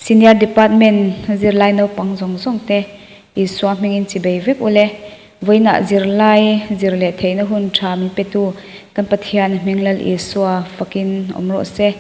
Senior Department zirlai naupang zawng zawng te Isua hmingin chibei vek ule. Vawiinah zirlai zir leh theihna hun tha min petu kan Pathian hming Lal Isua fakin awm rawh se.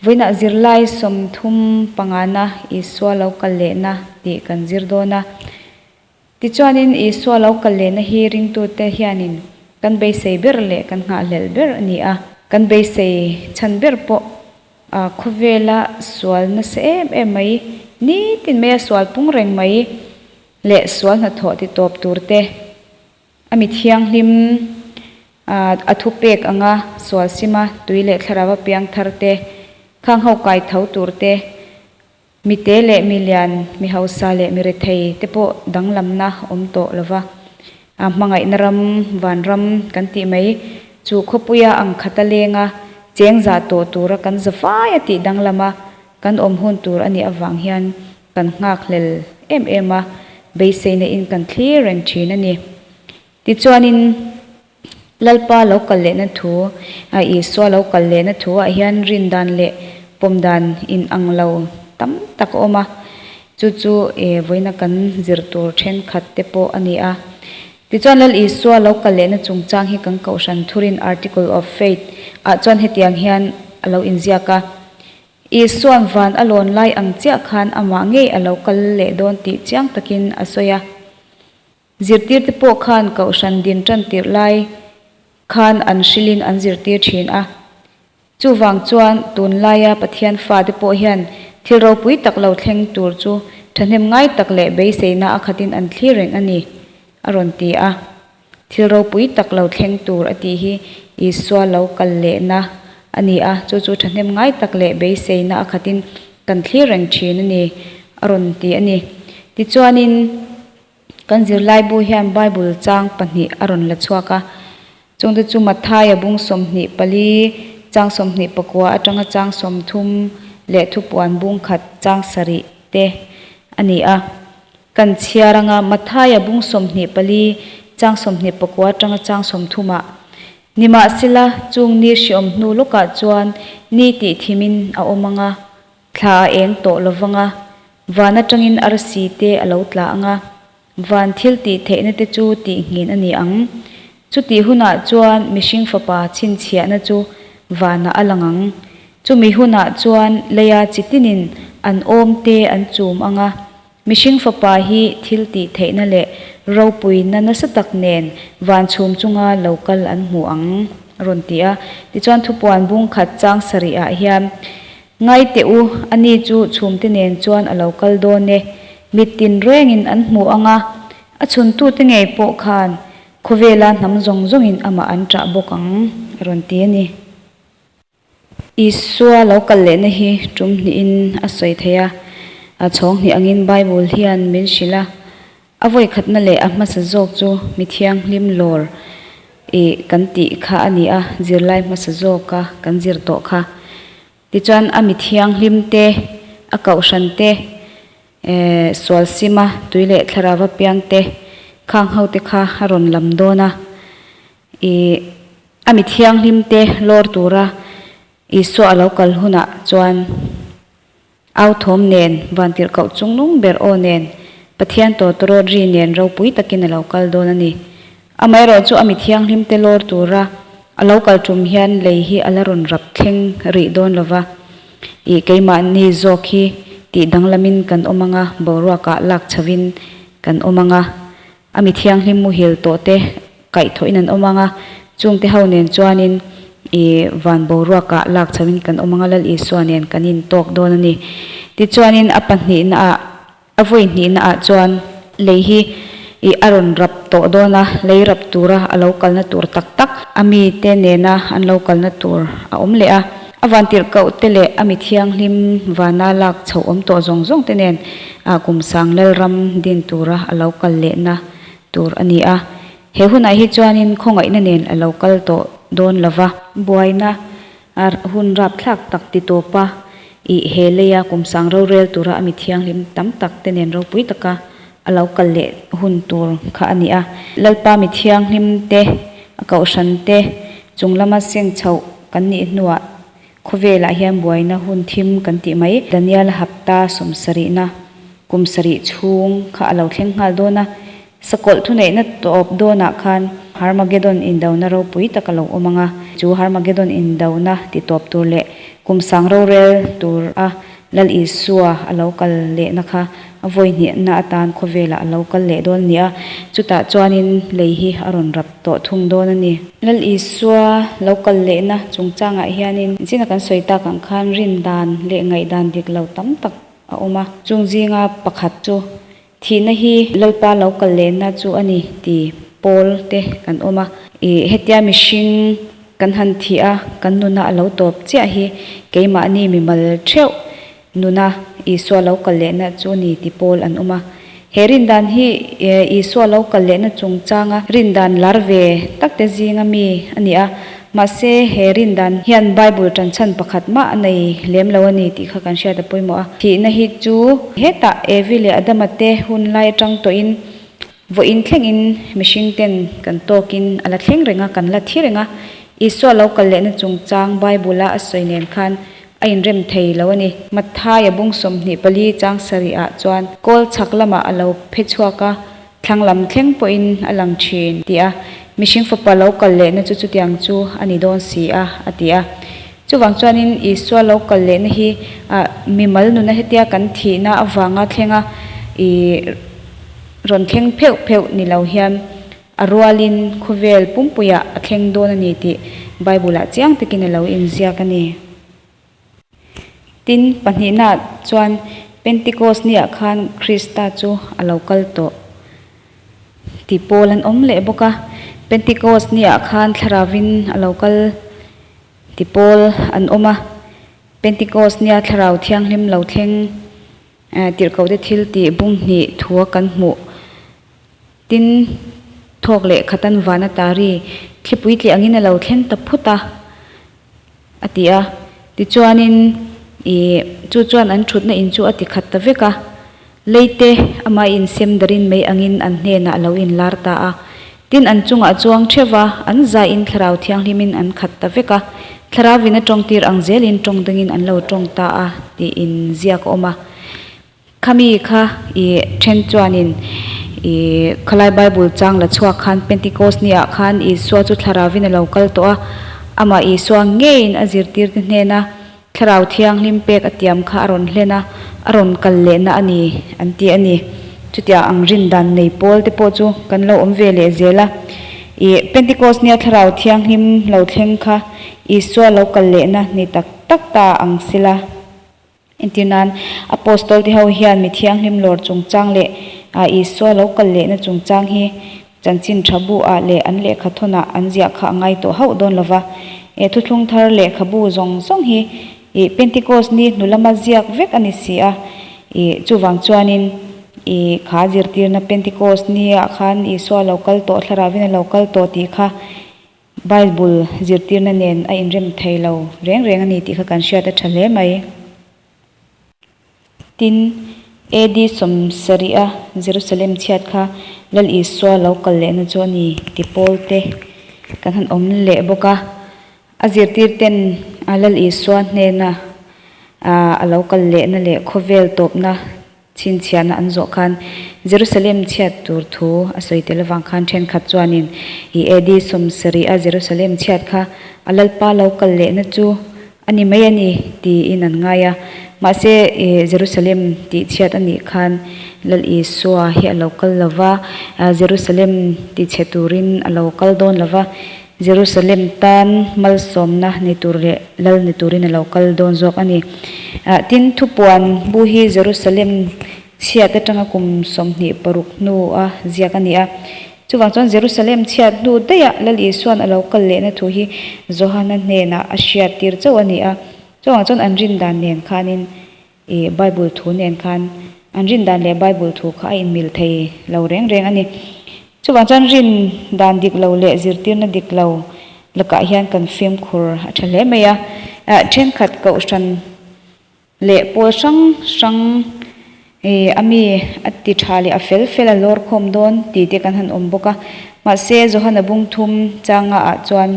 Vawiinah zirlai 35 na Isua lo kal lehna tih kan zir dawn a. Tichuanin Isua lo kal lehna hi ringtute hianin kan beisei ber leh kan nghahhlelh ber a ni a. Kan beisei chhan ber pawh a khawvela sual nasa em em mai, nitin maia sual pung reng mai leh sual hnathawh ti tawp tur te, a mi thianghlim a thupek anga sual sima tui leh thlarau a piang thar te, khang ho kai tho tur te, mi te leh mi lian, mi hausa leh mi rethei te pawh danglamna awm tawh lova, a hmangaihna ram, vanram kan tih mai chu khawpuia ang khata lenga cheng zah tawh tura kan za fai a tih danglama kan awm hun tur a nih avang hian kan nghakhlel em em a, beiseina in kan thlir reng thin a ni. Tichuanin Lalpa lo kal lehna thu, Isua lo kal lehna thu ah hian rin dan leh pawm dan in ang lo tam tak a awm a, chu chu vawiina kan zir tur thenkhat te pawh a ni a. Tichuan Lal Isua lo kal lehna chungchang hi kan kohhran thurin Article of Faith ah chuan hetiang hian a lo inziak a, Isua'n van a lawn lai ang chiah khan amah ngei a lo kal leh dawn tih chiang takin a sawi a. Zirtirte pawh khan kohhran din tan tirh lai khan an hrilhin an zirtir thin a. Chuvang chuan tunlaia Pathian fate pawh hian thil ropui tak lo thleng tur chu thahnem ngai tak leh beiseina a khatin an thlir reng a ni, a rawn ti a. Thil ropui tak lo thleng tur a tih hi Isua lo kal lehna a ni a, chu chu thahnem ngai tak leh beiseina a khatin kan thlir reng thin a ni, a rawn ti a ni. Tichuanin, kan zirlaibu hian Bible chang pahnih a rawn la chhuak a, chungte chu Mathaia bung 24, chang 29 atanga chang 30 leh thupuan bung khat chang sarih te a ni a. Kan chhiar anga Mathaia bung 24, chang 29 atanga chang 30 ah, Nimahsela, chung ni hriawm hnu lawkah chuan ni tih thimin a awm anga, thla a eng tawh lovanga, van atangin arsi te a lo tla anga, van thil tih theihna te chu tih nghin a ni ang. Chutih hunah chuan mihring fapa chhinchhiahna chu vanah a lang ang. Chumi hunah chuan leia chi tinin an awm te an chum anga, Mihring fapa hi thil tih theihna leh ropuina nasa tak nen van chhum chunga lo kal an hmu ang, a rawn ti a. Tichuan thupuan bung khat chang sarih ah hian, Ngai teh u, ani chu chhumte nen chuan a lo kal dawn e, mit tin rengin an hmu ang a, a chhuntute ngei pawh khan khawvela hnam zawng zawngin amah an ṭah bawk ang, a rawn ti a ni. Isua lo kal lehna hi tum hnihin a sawi thei a, a chhawng hnih angin Bible hian min hrilh a, a vawi khatna leh a hmasa zawk chu mi thianghlim lawr i kan tih kha a ni a, zirlai hmasa zawka kan zir tawh kha. Tichuan a mi thianghlim te, a kohhran te, sual sima tui leh thlarau apiang te, khang ho te kha a rawn lam dawn a, i A mi thianghlim te lawr tura Isua a lo kal hunah chuan au thawm nen, vantirhkoh chungnung ber aw nen, Pathian tawtawrawt ri nen ropui takin a lo kal dawn a ni. Amaherawh chu a mi thianghlim te lawr tura a lo kal tum hian lei hi a la rawn rap thleng rih dawn lova, ih keimahni zawk hi tih danglamin kan awm anga boruakah lak chhovin kan awm anga A mi thianghlim muhil tawh te kaihthawhin an awm ang a, chungte ho nen chuanin i van boruakah lak chhoin kan awm ang a, Lal Isua nen kan intawk dawn a ni. Tichuanin a pahnihna ah, a vawi hnihna ah chuan lei hi i a rawn rap tawh dawn a, lei rap tura a lo kalna tur tak tak a mite nena an lo kalna tur a awm leh a. A vantirhkoh te leh a mi thianghlim vana lak chhoh awm tawh zawng zawng te nen ah kum sang Lalram din tura a lo kal lehna tur a ni a. He hunah hi chuanin khawngaihna nen a lo kal tawh dawn lo va. Buaina hun rapthlak tak ti tawpa ih he leia kum sang rorel tura a mi thianghlim tam tak te nen ropui taka a lo kal leh hun tur kha a ni a. Lalpa mi thianghlim te, a kohhran te chung lama seng chhoh kan nih hnuah Khawvelah hian buaina hun thim kan tih mai. Daniel hapta sawmsarihna kum sarih chhung kha a lo thleng nghal dawn a. Sakawlh thuneihna tawp dawnah khan Harmagedon indona ropui tak a lo awm ang a. Chu Harmagedon indona ti tawp tur leh kum sang rorel tur a Lal Isua a lo kal lehna kha a vawi hnihna atan khawvelah a lo kal leh dawn a ni a, chutah chuanin lei hi a rawn rap tawh thung dawn a ni. Lal Isua lo kal lehna chungchangah hianin zina kan sawi tak ang khan rindan leh ngaihdan dik lo tam tak a awm a, chung zinga pakhat chu Thihna hi Lalpa lo kal lehna chu a ni ti pawl te kan awm a. Ih, hetia mihring kan han thih a, kan nuna a lo tawp chiah hi keimahni mimal theuh nuna Isua lo kal lehna chu a ni ti pawl an awm a. He rindan hi Isua lo kal lehna chungchanga rindan lar ve tak te zinga mi a ni a. Mahse, he rindan hian Bible ṭanchhan pakhat mah a nei lem lo a ni tih kha kan hriat a pawimawh a. Thihna hi chu hetah Evi leh Adama te hun lai aṭang tawhin vawiin thlengin mihring ten kan tawkin a la thleng reng a, kan la thi reng a. Isua lo kal lehna chungchang Bible-a a sawi nen khan a inrem thei lo a ni. Mathaia bung 24 chang sarihah chuan kawl chhak lamah a lo phe chhuak a, Thlang lam thleng pawhin a lang thin, ti a. Mihring fapa lo kal lehna chu chutiang chu a ni dawn si a, a ti a. Chuvang chuanin Isua lo kal lehna hi mimal nuna hetia kan thihna avanga thlenga i rawn thleng pheuh pheuh ni lo hian a rualin khawvel pumpuiah a thleng dawn a ni tih Bible-ah chiang takin a lo inziak a ni. Tin, pahnihnaah chuan Pentikos niah khan Krista chu a lo kal tawh tih pawl an awm leh bawk a. Pentikos niah khan Thlarauvin a lo kal tih pawl an awm a. Pentikos nia Thlarau Thianghlim lo thleng tirhkohte thil tih bung hnih thua kan hmuh. Tin, thawk leh khatan vana tari thlipui tli angin a lo thleng ta phut a. A ti a. Tichuanin, ih, chu chuan an thutna in chu a ti khat ta vek a. Leite amah insem darin mai angin an hnenah a lo inlar ta a. Tin, an chungah chuang theuh va, an zaiin Thlarau Thianghlimin an khat ta vek a. Thlarauvin a tawngtir ang zelin tawng dangin an lo tawng ta a, tiin ziak a awm a. Khami kha i then chuanin i khalai Bible chang la chhuak khan Pentecost ni ah khan Isua chu Thlarauvin a lo kal tawh a, amah Isua ngeiin a zirtirte hnena Thlarau Thianghlim pek a tiam kha a rawn hlen a, a rawn kal lehna a ni an ti a ni. Chutia ang rin dan nei pawl te pawh chu kan lo awm ve leh zel a. I Pentecost nia Thlarau Thianghlim lo thleng kha Isua lo kal lehna ni tak tak ta ang sila. Entir nan, Apostol te ho hian mi thianghlim lawr chungchang leh Isua lo kal lehna chungchang hi chanchin tha bu ah leh an lehkha thawn ah an ziah kha a ngai tawh hauh dawn lova. He thuthlung thar lehkhabu zawng zawng hi ih Pentecost ni hnu lama ziak vek a ni si a. Ih chuvang chuanin ih kha zirtirna Pentecost ni ah khan Isua lo kal tawh thlarauin a lo kal tawh tih kha Bible zirtirna nen a inrem thei lo reng reng a ni tih kha kan hriat a tha hle mai. Tin, AD 70 a Jerusalem chhiat kha Lal Isua lo kal lehna chu a ni ti pawl te kan han awm leh bawk a. A zirtir ten Lal Isua hnena a lo kal lehna leh khawvel tawpna Chhinchhiahna an zawh khan Jerusalem chhiat tur thu a sawi tel avang khan thenkhat chuanin i AD 70 a Jerusalem chhiat kha a Lalpa lo kal lehna chu a ni mai a ni tiin an ngai a. Mahse i Jerusalem tih chhiat a nih khan Lal Isua hi a lo kal lo va, Jerusalem ti chhe turin a lo kal dawn lo va, Jerusalem tan malsawmna ni tur leh lal ni turin a lo kal dawn zawk a ni. Tin, thupuan bu hi Jerusalem chhiat atanga kum 26 hnua ziak a ni a. Chuvang chuan Jerusalem chhiat hnu daihah Lal Isua'n a lo kal lehna thu hi Johana hnenah a hriat tir chauh a ni a. Chuvang chuan an rin dan nen khanin ih Bible thu nen khan an rin dan leh Bible thu kha a inmil thei lo reng reng a ni. Chuvang chuan rin dan dik lo leh zirtirna dik lo lakah hian kan fimkhur a tha hle mai a. Thenkhat kohhran leh pawl hrang hrang ih a mi a ti tha leh a fel fel a lawr khawm dawn tih te kan han awm bawk a. Mahse Johana bung thum changa ah chuan.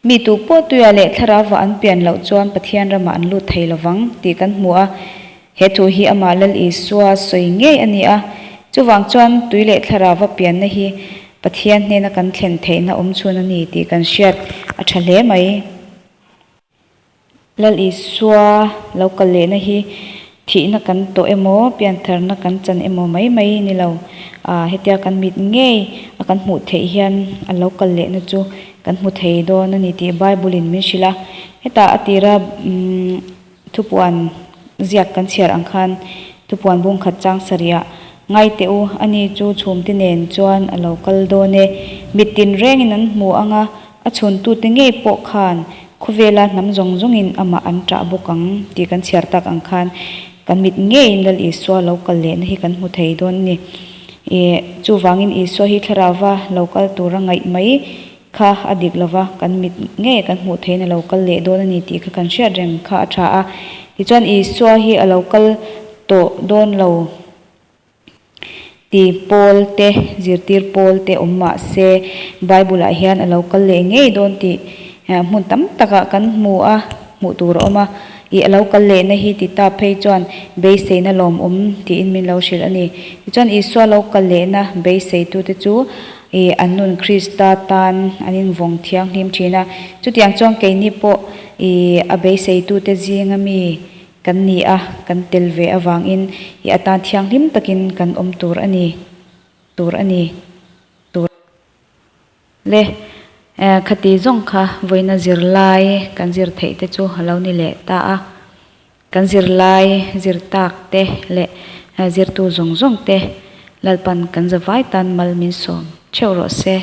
Mi tu pawh tuia leh thlarauva an pian loh chuan Pathian ramah an lut thei lovang tih kan hmu a. He thu hi amah Lal Isua sawi ngei a ni a. Chuvang chuan tui leh thlarauva pianna hi Pathian hnena kan thlen theihna awm chhun a ni tih kan hriat a tha hle mai. Lal Isua lo kal lehna hi thihna kan tawh emaw, piantharna kan chan emaw mai mai ni lo. Aa hetia kan mit ngei a kan hmuh theih hian a lo kal lehna chu kan hmu thei dawn a ni tih Bible in min hrilh a. Hetah a tira umm thupuan ziak kan chhiar ang khan thupuan bung khat chang sarih ah Ngai teh u, ani chu chhumte nen chuan a lo kal dawn e. Mit tinrengin an hmu ang a, a chhuntute ngei pawh khan khawvela hnam zawng zawngin amah an ṭah bawk ang tih kan chhiar tak ang khan kan mit ngeiin Lal Isua lo kal lehna hi kan hmu thei dawn a ni. Ih, chuvangin Isua hi thlarauva lo kal tura ngaih mai kha a dik lova, kan mit ngei kan hmuh theihin a lo kal leh dawn a ni tih kha kan hriat reng kha a ṭha a. Tichuan Isua hi a lo kal tawh dawn lo. Ti pawl te, zirtir pawl te awm mah se Bible ah hian a lo kal leh ngei dawn tih hmun tam takah kan hmu a, hmuh tur a awm a. Ih a lo kal lehna hi ti ta phei chuan beiseina lawmawm tiin min lo hrilh a ni. Tichuan Isua lo kal lehna beiseitute chu ih an nun Krista tan an invawng thianghlim thin a. Chutiang chuan keini pawh ih a beiseitute zinga mi Kan ni a, kan tel ve avangin i atan thianghlim takin kan awm tur a ni, tur a ni, tur le. Khati zawng kha vawiina zirlai kan zir theih te chu a lo ni leh ta a. Kan zirlai zir tak te leh zirtu zawng zawng te Lalpan kan zavai tan mal min sawm theuh rawh se.